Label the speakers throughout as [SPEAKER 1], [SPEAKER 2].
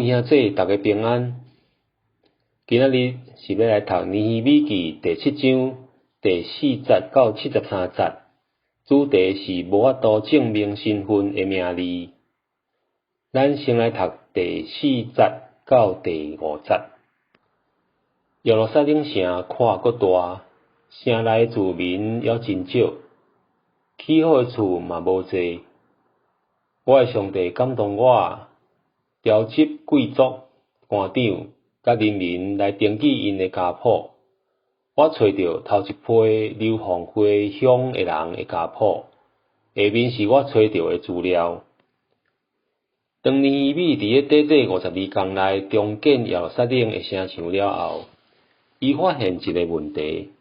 [SPEAKER 1] 位兄姊，逐家平安。今仔日是欲來讀尼希米記第七章第四節到73節，主題是無法度證明身份的名字。咱先來讀第四節到第五節。耶路撒冷城寬閣大，城內住民猶真少，起好的厝嘛無濟。我的上帝感動我，召集貴族、官長佮人民來登記𪜶的家譜。我揣著頭一批流放回鄉的人的家譜，下面是我揣著的資料。當尼希米佇咧短短52工內重建耶路撒冷的城牆了後，伊發現一個問題：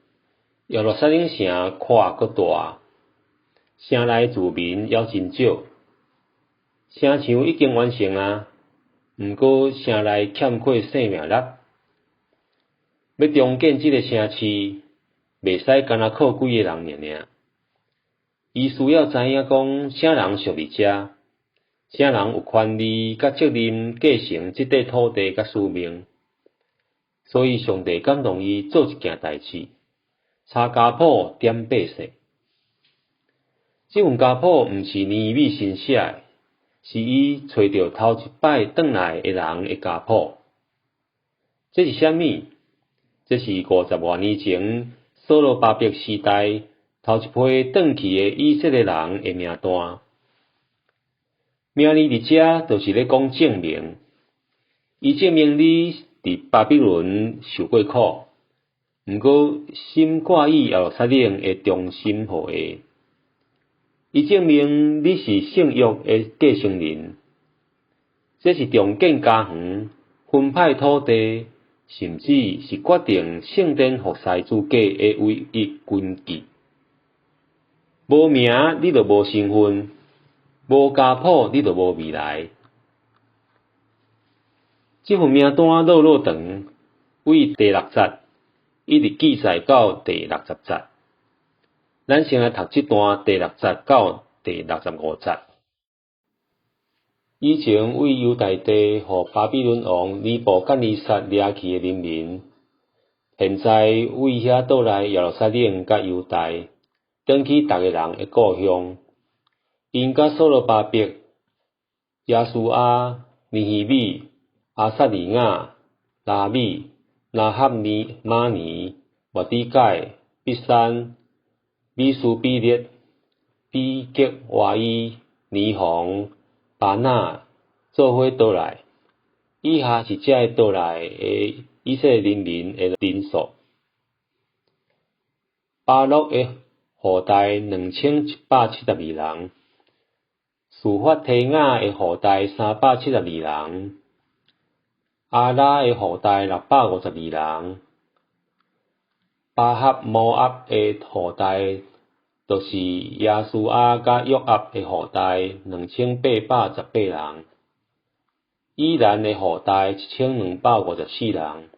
[SPEAKER 1] 耶路撒冷城寬閣大，城內住民猶真少。城牆已經完成啊，毋過城內欠缺生命力。欲重建這個城市，袂使干焦靠幾个人爾爾。伊需要知影講，啥人屬佇遮，啥人有權利佮責任繼承這塊土地佮使命。所以上帝感動伊做一件代誌，查家譜點百姓。這份家譜毋是尼希米新寫的，是伊揣著頭一擺轉來的人的家譜。這是啥物？這是五十外年前所羅巴伯時代頭一批轉去的以色列人的名單。名字佇遮就是咧講證明，伊證明你佇巴比倫受過苦，毋過心掛意耶路撒冷的忠心後裔。伊證明你是聖約的繼承人，這是重建家園、分派土地，甚至是決定聖殿服侍資格的唯一根據。無名你就無身份，無家譜你就無未來。這份名單落落長，對第六節一直記載到第六十節。咱先來讀這段第六節到第六十五節。以前對猶大地予巴比倫王尼布甲尼撒掠去的人民，現在對遐倒來耶路撒冷佮猶大，轉去逐个人的故鄉。𪜶佮所羅巴伯、耶書亞、尼希米、亞撒利雅、拉米、拿哈尼瑪尼、末底改、畢珊、米斯比列、比格瓦伊、尼紅、巴拿做伙倒來。以下是這个倒來的以色列人民的人數：巴錄的後代2172人，示法提雅的後代372人，亞拉的後代652人，巴哈摩押的後代，就是耶書亞佮約押的後代2818人，以蘭的後代1254人，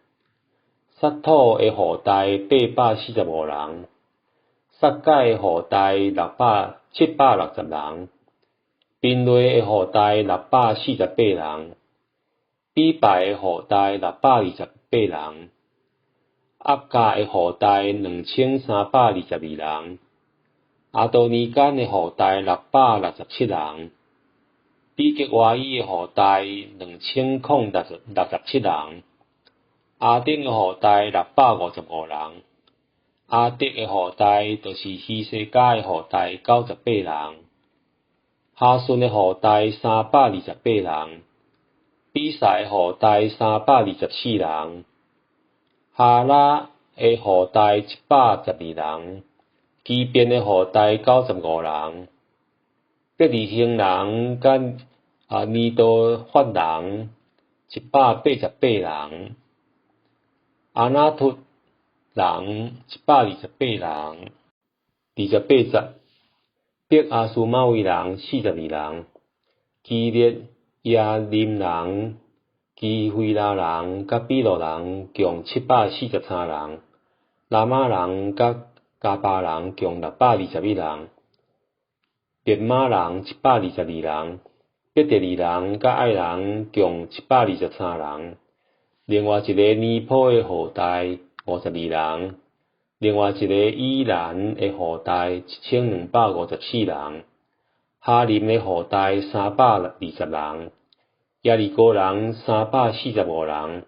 [SPEAKER 1] 撒土的後代845人，撒該的後代760人，賓瑞的後代648人，比拜的後代628人，押甲的後代2322人，亞多尼干的後代667人，比格瓦伊的後代2067人，亞丁的後代655人，亞得的後代就是希西家的後代98人，哈順的後代328人，比賽的後代324人，哈拉的後代112人。基遍的後代95人，伯利恆人佮尼多法人188人，亞拿突人128人，28節，伯亞斯瑪威人42人，基列耶琳人、基非拉人佮比羅人共743人，拉瑪人佮迦巴人共621人，便瑪人122人，伯特利人佮愛人共723人。另外一个尼波的後代52人，另外一个以蘭的後代1254人，哈琳的後代320人，耶利哥人345人，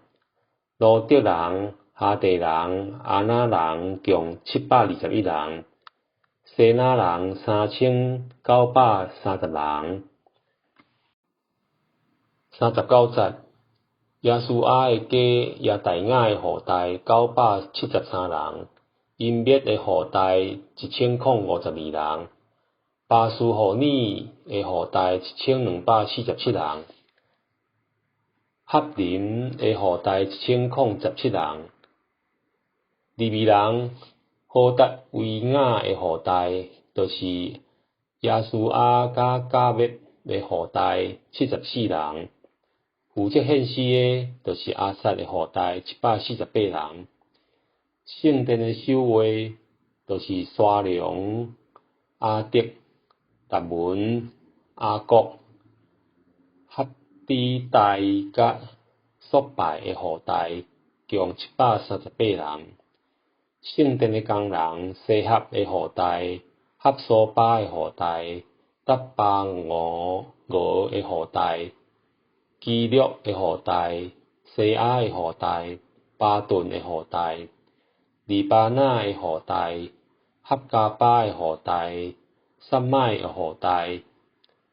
[SPEAKER 1] 羅得人、哈地人、亞拿人共721人，西拿人3930人。39節，耶書亞的家耶大雅的後代973人，音滅的後代1052人，巴斯戶爾的後代1247人，哈琳的後代1017人，利未人何達維雅的後代，就是耶書亞佮加滅的後代74人。負責獻詩的，就是亞薩的後代748人。聖殿的守衛，就是沙龍、亞德、達文、亞國、哈底大佮索拜的後代，共738人。聖殿的工人，西合的後代、哈蘇巴的後代、達巴俄俄的後代、基略的後代、西亞的後代、巴頓的後代、利巴那的後代、哈加巴的後代、撒麥的後代、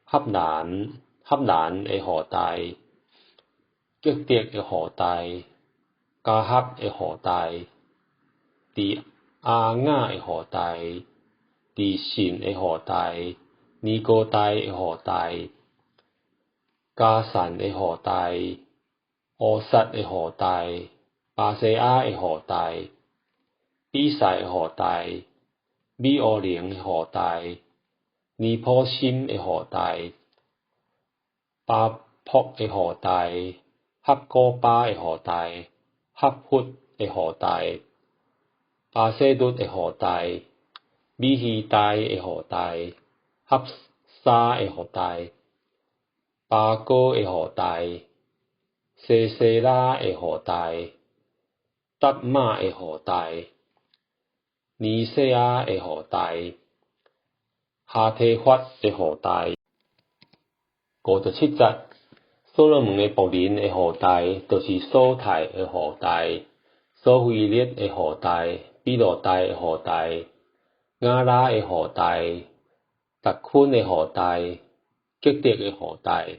[SPEAKER 1] 哈蘭哈蘭的後代、吉德的後代、加哈的後代、佇阿雅的後代、佇信的後代、尼哥代的後代、加散的後代、烏撒的後代、巴西亞的後代、比賽的後代、米烏靈的後代、尼普心的後代、巴卜的後代、哈古巴的後代、哈弗的後代、巴西律的後代、米希代的後代、哈沙的後代、巴哥的後代、西西拉的後代、達瑪的後代、尼西亞的後代、哈提法的後代。57節，所羅門的僕人的後代，就是瑣太的後代、瑣斐勒的後代、比羅代的後代、亞拉的後代、達坤的後代、吉德的後代、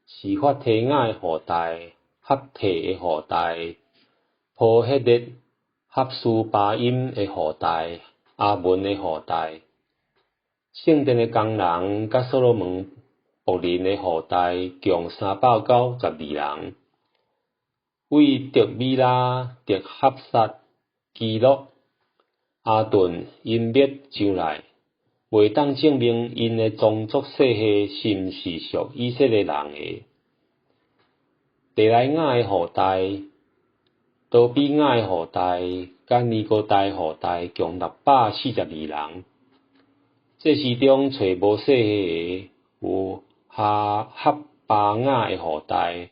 [SPEAKER 1] 示法提雅的後代、哈提的後代、波赫勒、哈斯巴音的後代、阿文的後代。聖殿的工人佮所羅門僕人的後代共392人。為得米拉、得哈薩、基洛、阿頓、音滅上來，袂當證明𪜶的宗族世系是毋是屬以色列人的。提萊雅的後代、多比雅的後代、佮尼哥代的後代共642人。祭司中揣無世系的有哈哈巴雅的後代、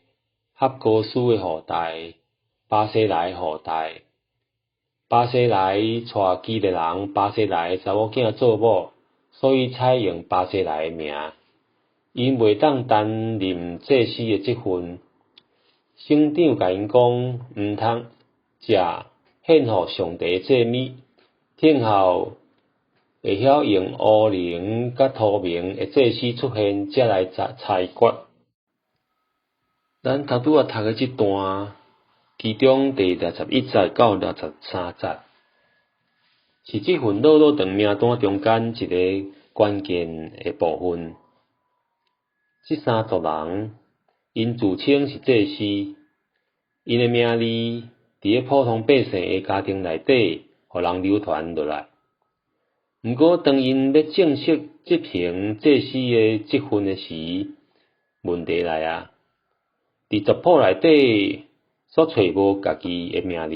[SPEAKER 1] 哈哥斯的後代、巴西萊的後代。巴西萊娶基列人巴西萊的查某囝做某，所以採用巴西萊的名。𪜶袂當擔任祭司的職分。省長共𪜶講，毋通食獻予上帝的祭物，聽候會曉用烏靈佮塗明的祭司出現，才來裁決。咱頭拄仔讀的這段，其中第61節到63節，是這份落落長名單中間一個關鍵的部分。這三族人，𪜶自稱是祭司，𪜶的名字佇咧普通百姓的家庭內底，予人流傳落來。毋過，當𪜶欲正式執行祭司的職分的時，問題來啊！佇族譜內底所揣無家己的名字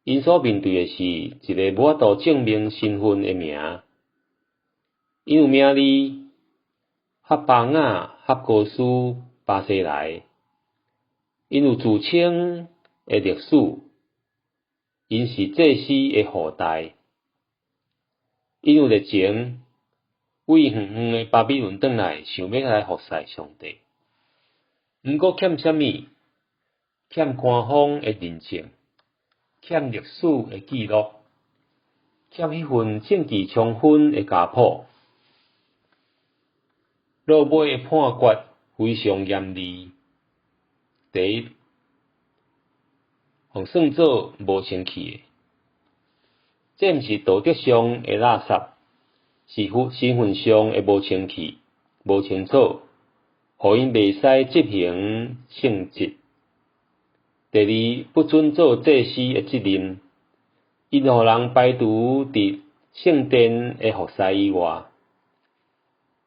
[SPEAKER 1] ，𪜶所面對的是一个無法度證明身份的名。𪜶有名字，哈巴雅、哈哥斯、巴西萊，𪜶有自稱的歷史，𪜶是祭司的後代，𪜶有熱情，為遠遠的巴比倫轉來，想欲來服侍上帝。毋過欠啥物？欠官方的認證，欠歷史的記錄，欠彼份證據充分的家譜。落尾的判決非常嚴厲。第一，予算做無清氣的，這毋是道德上的垃圾，是身份上的無清氣、無清楚，予𪜶袂使執行聖職。第二，不准做祭司的職任，𪜶予人排除佇聖殿的服侍以外。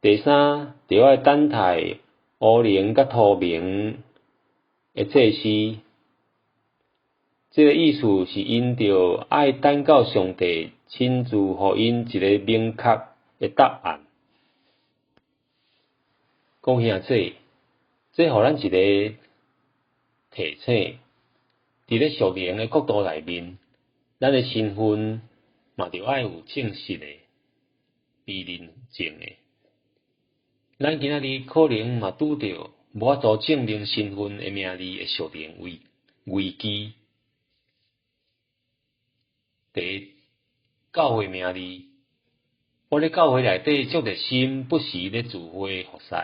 [SPEAKER 1] 第三，著愛等待烏靈佮塗明的祭司，這个意思是𪜶著愛等到上帝親自予𪜶一个明確的答案。講兄弟，這予咱一个提醒，佇咧屬靈的國度內面，咱的身份嘛著愛有正式的、被認證的。咱今仔日可能嘛拄著無法度證明身份的名字的屬靈危機。第一，教會名字，我咧教會內底足熱心，不時咧聚會服侍。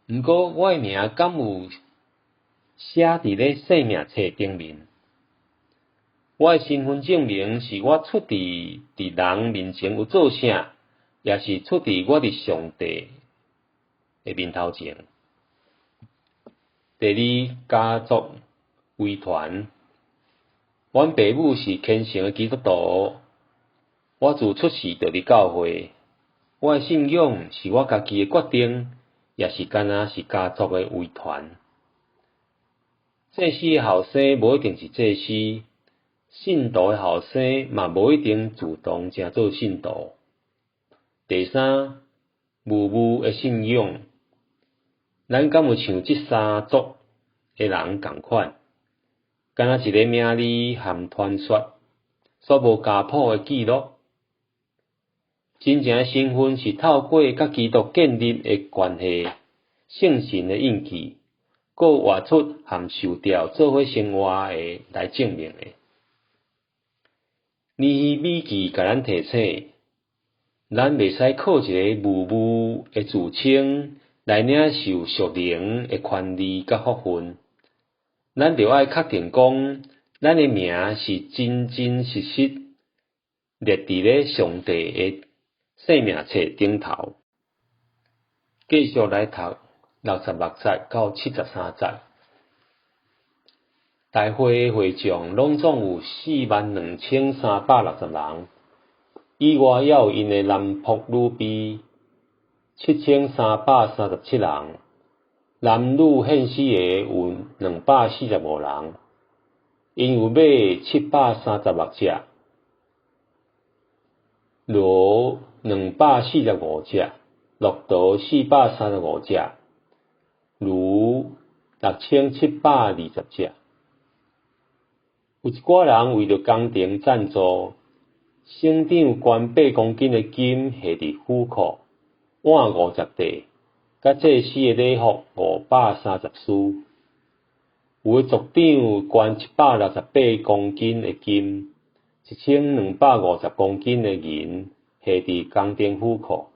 [SPEAKER 1] 毋過我的名敢有寫佇咧生命冊頂面？我的身份證明是我出佇佇人面前有做啥，抑是出佇我佇上帝的面頭前？第二，家族遺傳。阮爸母是虔誠的基督徒，我自出世就佇教會。我的信仰是我家己的決定，抑是敢若是家族的遺傳？祭司的後生無一定是祭司，信徒的後生嘛無一定自動成做信徒。第三，無誤的信仰，咱敢有像這三族的人仝款，敢若一个名字含傳說，煞無家譜的記錄？真正的身份是透過佮基督建立的關係、聖神的印記，閣活出含受調做伙生活的來證明的。尼希米記共咱提醒，咱袂使靠一个無誤的自稱來領受屬靈的權利佮福分。咱著愛確定講，咱的名是真真實實列佇咧上帝的生命冊頂頭。繼續來讀66節到73節。大會的會眾攏總有42,360人，以外猶有𪜶的男僕女婢7337人，男女獻死的有245人，𪜶有馬736隻，騾245隻，駱駝435隻，驢6720隻。有一寡人為著工程贊助，省長捐8公斤的金下佇府庫，碗50塊，佮祭司的禮服530絲。有的族長捐768公斤的金，1250公斤的銀下佇工程府庫。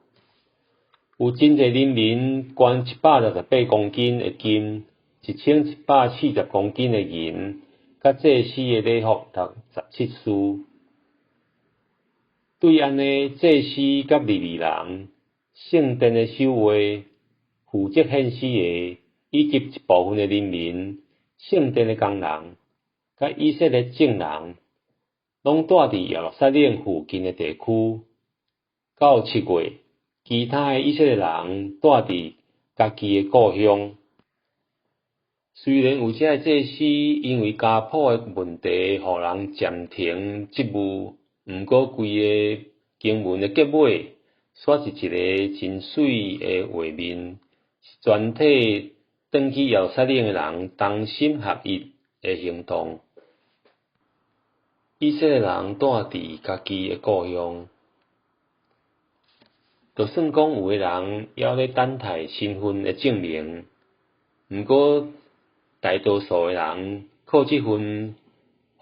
[SPEAKER 1] 有真濟人民捐768公斤的金，1740公斤的銀，佮祭司的禮服67絲。對按呢，祭司佮利未人、聖殿的守衛、負責獻死的，以及一部分的人民、聖殿的工人，佮以色列眾人，攏住佇耶路撒冷附近的地區。到7月，其他的以色列人住佇家己的故鄉。雖然有遮的祭司因為家譜的問題，予人暫停職務，毋過規个經文的結尾，煞是一个真媠的畫面，是全體轉去耶路撒冷的人同心合一的行動。以色列人住佇家己的故鄉，就算講有的人猶咧等待身份的證明，毋過大多數的人靠這份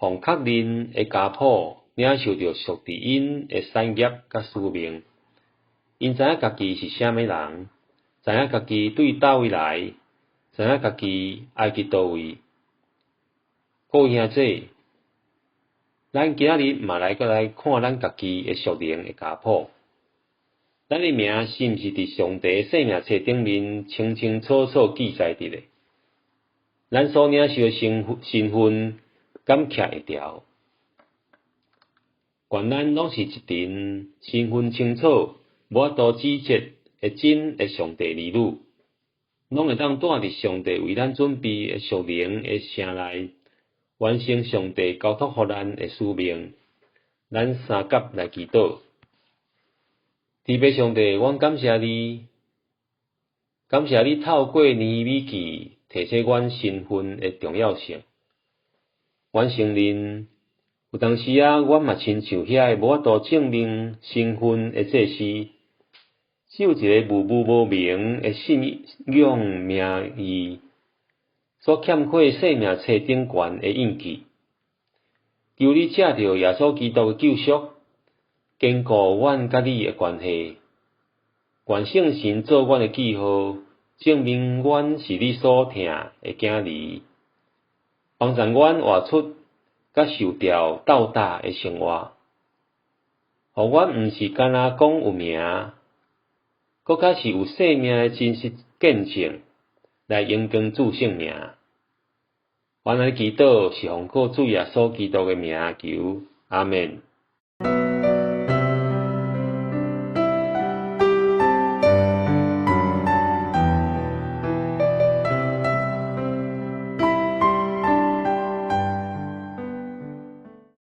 [SPEAKER 1] 予確認的家譜，領受著屬佇𪜶的產業佮使命。𪜶知影家己是啥物人，知影家己對佗位來，知影家己愛去佗位。各位兄弟，咱今仔日嘛來閣來看咱家己的屬靈的家譜。咱的名是毋是佇上帝生命冊頂面清清楚楚記載佇咧？咱所領受的身份，敢徛會牢？願咱攏是一群身份清楚、無法度指責的真的上帝兒女，攏會當住佇上帝為咱準備的屬靈的城內，完成上帝交託予咱的使命。咱三佮來祈禱。天父上帝，阮感謝你，感謝你透過尼希米記提醒阮身份的重要性。阮承認，有當時仔，阮嘛親像遐个無法度證明身份的祭司，只有一个模糊無明的信仰名義，所欠缺生命冊頂懸的印記。求你藉著耶穌基督的救贖，堅固阮佮你的關係。願聖神做阮的記號，證明阮是你所疼的囝兒，幫助阮活出佮受調鬥膽的生活，予阮毋是干焦講有名，閣較是有生命的真實見證，來榮光主聖名。阮按呢祈禱是奉靠主耶穌基督的名求，阿們。